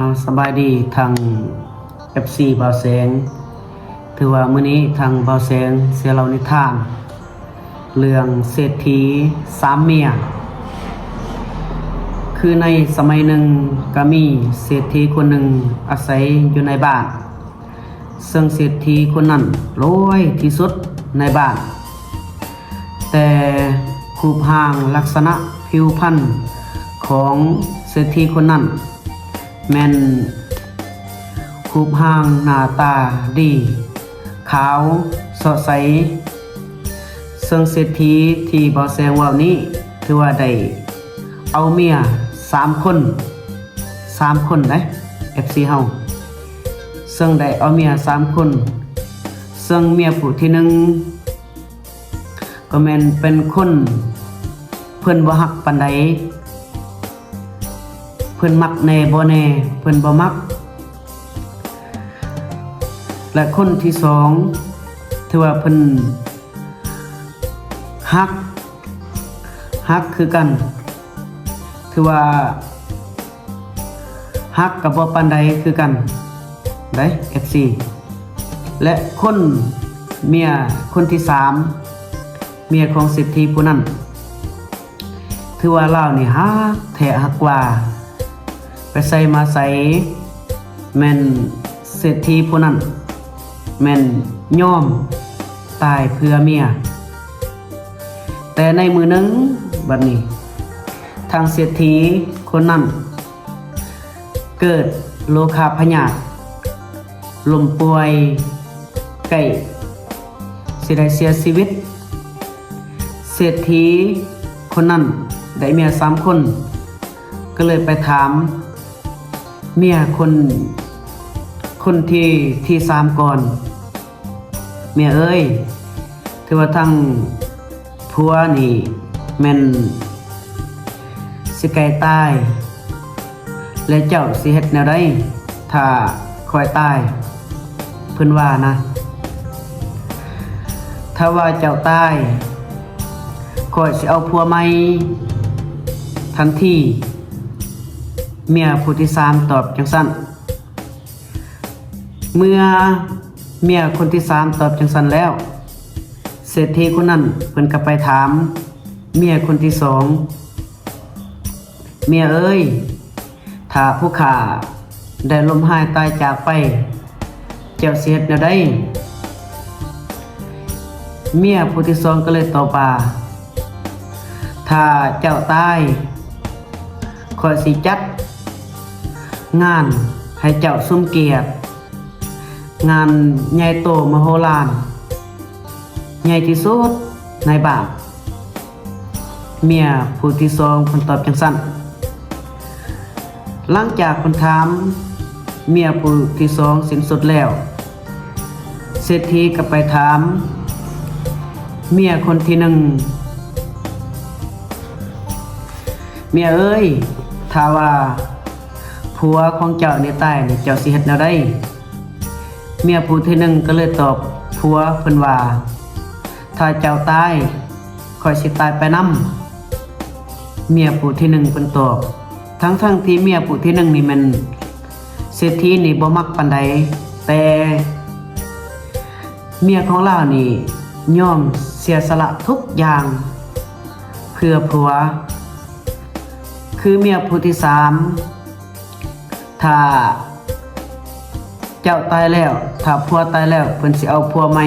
ອາ ສະບາຍດີທາງ ເອັຟຊີ ບ່າວແສງ. ຖືວ່າມື້ນີ້ທາງບ່າວແສງຊິເລົ່ານິທານເລື່ອງເສດຖີສາມເມຍ. ຄືໃນສະໄໝໜຶ່ງກະມີເສດຖີຄົນໜຶ່ງອາໄສຢູ່ໃນບ້ານ, ເຊິ່ງເສດຖີຄົນນັ້ນລວຍທີ່ສຸດໃນບ້ານ. ແຕ່ຮູບຮ່າງລັກສະນະຜິວພັນຂອງເສດຖີຄົນນັ້ນແມ່ນຮູບຮ່າງໜ້າຕາດີ, ຂາວ, ເຊາະໃສ. ເຊິ່ງເສດຖີທີ່ບ່າວແສງເວົ້ານີ້ ຖືວ່າໄດ້ເອົາເມຍສາມຄົນ, ສາມຄົນເດ້ ເອັຟຊີ ເຮົາ. ເຊິ່ງໄດ້ເອົາເມຍສາມຄົນ, ເຊິ່ງເມຍຜູ້ທີໜຶ່ງ ກໍແມ່ນເປັນຄົນເພິ່ນບໍ່ຮັກປານໃດ, ເພິ່ນມັກແດ່ບໍ່ແດ່ ເພິ່ນບໍ່ມັກ. ແລະ ຄົນທີສອງ ຖືວ່າເພິ່ນຮັກ, ຮັກຄືກັນ, ຖືວ່າ ຮັກກໍບໍ່ປານໃດຄືກັນໄດ໋ ເອັຟຊີ. ແລະ ຄົນ ເມຍຄົນທີສາມ ເມຍຂອງເສດຖີຜູ້ນັ້ນ ຖືວ່າລາວນີ້ຮັກແທ້ຮັກວ່າ, ໄປໃສມາໃສແມ່ນເສດຖີຜູ້ນັ້ນແມ່ນຍອມຕາຍເພື່ອເມຍ. ແຕ່ໃນມື້ໜຶ່ງບັດນີ້ ທາງເສດຖີຄົນນັ້ນ ເກີດໂລຄາພະຍາດ, ລົ້ມປ່ວຍ, ໃກ້ຊິໄດ້ເສຍຊີວິດ. ເສດຖີຄົນນັ້ນໄດ້ເມຍສາມຄົນ, ກໍເລີຍໄປຖາມເມຍຄົນ, ຄົນທີ, ທີສາມກ່ອນ. ເມຍເອີຍ, ຖືວ່າທັງຜົວນີ້ແມ່ນຊິໃກ້ຕາຍ, ແລະ ເຈົ້າຊິເຮັດແນວໃດຖ້າຂ້ອຍຕາຍ? ເພິ່ນວ່ານະ, ຖ້າວ່າເຈົ້າຕາຍ, ຂ້ອຍຊິເອົາຜົວໃໝ່ທັນທີ. ເມຍຜູ້ທີສາມຕອບຈັ່ງຊັ້ນ. ເມື່ອເມຍຄົນທີສາມຕອບຈັ່ງຊັ້ນແລ້ວ, ເສດຖີຄົນນັ້ນເພິ່ນກໍໄປຖາມເມຍຄົນທີສອງ, ເມຍເອີຍ, ຖ້າຜູ້ຂ້າໄດ້ລົ້ມຫາຍຕາຍຈາກໄປ, ເຈົ້າຊິເຮັດແນວໃດ? ເມຍຜູ້ທີສອງກໍເລີຍຕອບວ່າ, ຖ້າເຈົ້າຕາຍ, ຂ້ອຍຊິຈັດງານໃຫ້ເຈົ້າສົມກຽດ, ງານໃຫຍ່ໂຕມະໂຫລານ, ໃຫຍ່ທີ່ສຸດໃນບ້ານ. ເມຍຜູ້ທີສອງເພິ່ນຕອບຈັ່ງຊັ້ນ. ຫຼັງຈາກເພິ່ນຖາມເມຍຜູ້ທີສອງສິ້ນສຸດແລ້ວ, ເສດຖີກໍໄປຖາມເມຍຄົນທີໜຶ່ງ, ເມຍເອີຍ, ຖ້າວ່າຜົວຂອງເຈົ້ານີ້ຕາຍນີ້, ເຈົ້າຊິເຮັດແນວໃດ? ເມຍຜູ້ທີໜຶ່ງກໍເລີຍຕອບຜົວເພິ່ນວ່າ, ຖ້າເຈົ້າຕາຍ, ຂ້ອຍຊິຕາຍໄປນຳ. ເມຍຜູ້ທີໜຶ່ງເພິ່ນຕອບ, ທັງໆທີ່ເມຍຜູ້ທີໜຶ່ງນີ້ແມ່ນເສດຖີນີ້ບໍ່ມັກປານໃດ, ແຕ່ເມຍຂອງລາວນີ້ຍອມເສຍສະຫຼະທຸກຢ່າງເພື່ອຜົວ. ຄືເມຍຜູ້ທີສາມ, ຖ້າເຈົ້າຕາຍແລ້ວ, ຖ້າຜົວຕາຍແລ້ວ, ເພິ່ນຊິເອົາຜົວໃໝ່,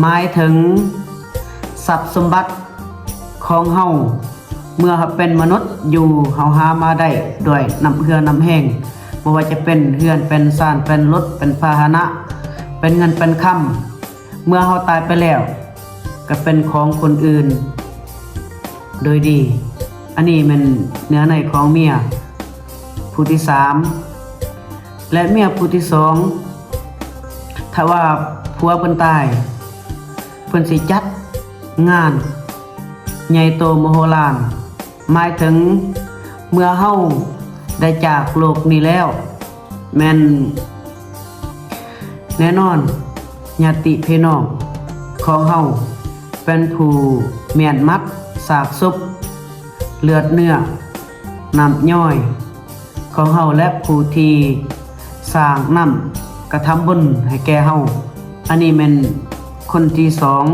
ໝາຍເຖິງຊັບສົມບັດຂອງເຮົາ ເມື່ອເຮົາເປັນມະນຸດຢູ່, ເຮົາຫາມາໄດ້ດ້ວຍນ້ຳເຫື່ອນ້ຳແຮງ, ບໍ່ວ່າຈະເປັນເຮືອນ, ເປັນຊານ, ເປັນລົດ, ເປັນພາຫະນະ, ເປັນເງິນເປັນຄຳ, ເມື່ອເຮົາຕາຍໄປແລ້ວ ກໍເປັນຂອງຄົນອື່ນໂດຍດີ. ອັນນີ້ແມ່ນເນື້ອໃນຂອງເມຍຜູ້ທີສາມ ແລະ ເມຍຜູ້ທີສອງ, ຖ້າວ່າຜົວເພິ່ນຕາຍ, ເພິ່ນຊິຈັດງານໃຫຍ່ໂຕມະໂຫລານ, ໝາຍເຖິງເມື່ອເຮົາໄດ້ຈາກໂລກນີ້ແລ້ວ, ແມ່ນແນ່ນອນ ຍາດຕິພີ່ນ້ອງຂອງເຮົາເປັນຜູ້ມ້ຽນມັດຊາກສົບ, ເລືອດເນື້ອ, ນ້ຳຍ້ອຍ, ຂອງເຮົາ ແລະ ຜູ້ທີ່ສ້າງນຳກະທຳບຸນໃຫ້ແກ່ເຮົາ. ອັນນີ້ແມ່ນຄົນທີສອງ,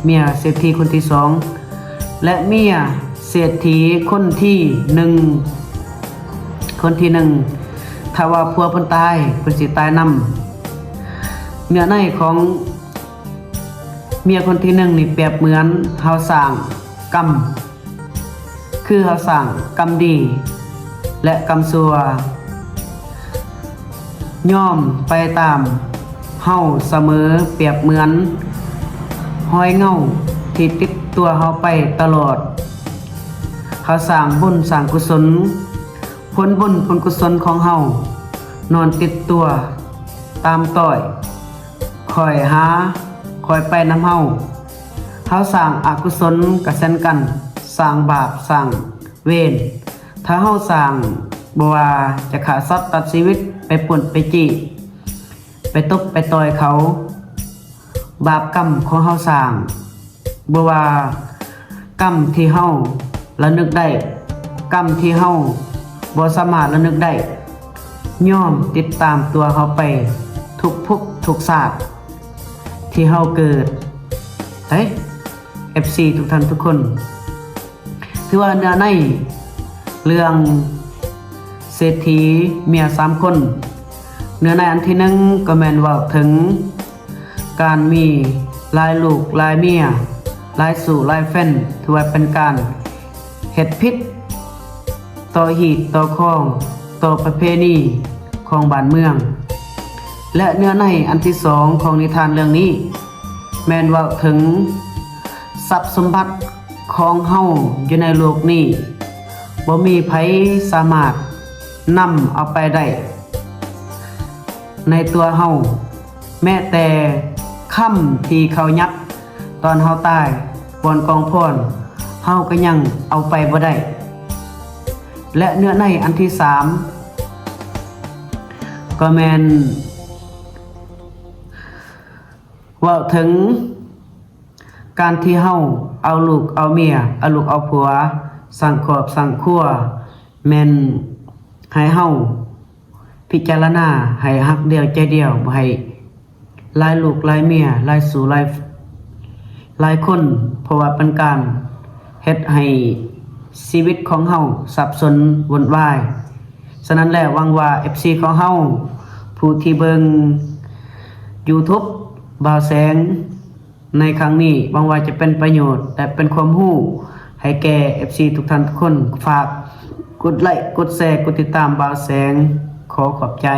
ເມຍເສດຖີຄົນທີສອງ ແລະ ເມຍເສດຖີຄົນທີໜຶ່ງ, ຄົນທີໜຶ່ງ ຖ້າວ່າຜົວເພິ່ນຕາຍ ເພິ່ນຊິຕາຍນຳ. ເນື້ອໃນຂອງເມຍຄົນທີໜຶ່ງນີ້ ປຽບເໝືອນເຮົາສ້າງກຳ ຄືເຮົາສ້າງກຳດີ ແລະ ກຳຊົ່ວ ຍ່ອມໄປຕາມເຮົາສະເໝີ, ປຽບເໝືອນຮອຍເງົາທີ່ຕິດຕົວເຮົາໄປຕະຫຼອດ. ເຮົາສ້າງບຸນສ້າງກຸສົນ, ຜົນບຸນຜົນກຸສົນຂອງເຮົານອນຕິດຕົວຕາມຕ້ອຍ, ຄອຍຫາ, ຄອຍໄປນຳເຮົາ. ເຮົາສ້າງອະກຸສົນກະເຊັ່ນກັນ, ສ້າງບາບ, ສ້າງເວນ. ຖ້າເຮົາສ້າງ ບໍ່ວ່າຈະຂ້າສັດຕັດຊີວິດ, ໄປປຸ້ນໄປຈີ້, ໄປຕົບໄປຕ່ອຍເຂົາ, ບາບກຳຂອງເຮົາສ້າງ, ບໍ່ວ່າກຳທີ່ເຮົາລະນຶກໄດ້, ກຳທີ່ເຮົາບໍ່ສາມາດລະນຶກໄດ້, ຍ່ອມຕິດຕາມຕົວເຮົາໄປທຸກພົບທຸກຊາດທີ່ເຮົາເກີດ. ເອີ ເອັຟຊີທຸກທ່ານທຸກຄົນ, ຖືວ່າເນື້ອໃນເລື່ອງເສດຖີເມຍສາມຄົນ, ເນື້ອໃນອັນທີໜຶ່ງກໍແມ່ນເວົ້າເຖິງການມີຫຼາຍລູກຫຼາຍເມຍ, ຫຼາຍຊູ່ຫຼາຍແຟນ, ຖືວ່າເປັນການເຮັດຜິດຕໍ່ຮີດຕໍ່ຄອງ, ຕໍ່ປະເພນີຂອງບ້ານເມືອງ. ແລະ ເນື້ອໃນອັນທີສອງຂອງນິທານເລື່ອງນີ້ ແມ່ນເວົ້າເຖິງຊັບສົມບັດຂອງເຮົາຢູ່ໃນໂລກນີ້, ບໍ່ມີໃຜສາມາດນຳເອົາໄປໄດ້ໃນຕົວເຮົາ, ແມ້ແຕ່ຄຳທີ່ເຂົາຍັດຕອນເຮົາຕາຍບ່ອນກອງພອນ, ເຮົາກໍຍັງເອົາໄປບໍ່ໄດ້. ແລະ ເນື້ອໃນອັນທີສາມ ກໍແມ່ນເວົ້າເຖິງການທີ່ເຮົາເອົາລູກເອົາເມຍ, ເອົາລູກເອົາຜົວ, ສ້າງຄອບສ້າງຄົວ, ແມ່ນໃຫ້ເຮົາພິຈາລະນາໃຫ້ຮັກດຽວໃຈດຽວ, ບໍ່ໃຫ້ຫຼາຍລູກຫຼາຍເມຍ, ຫຼາຍຊູ່ຫຼາຍ ຫຼາຍຄົນ, ເພາະວ່າເປັນການເຮັດໃຫ້ຊີວິດຂອງເຮົາສັບສົນວຸ່ນວາຍ. ສະນັ້ນແລ້ວ ຫວັງວ່າເອັຟຊີຂອງເຮົາ ຜູ້ທີ່ເບິ່ງຢູທູບບ່າວແສງໃນຄັ້ງນີ້, ຫວັງວ່າຈະເປັນປະໂຫຍດ ແລະ ເປັນຄວາມຮູ້ໃຫ້ແກ່ເອັຟຊີທຸກທ່ານທຸກຄົນ. ຝາກກົດໄລກ໌ ກົດແຊ ກົດຕິດຕາມບ່າວແສງ. ຂໍຂອບໃຈ.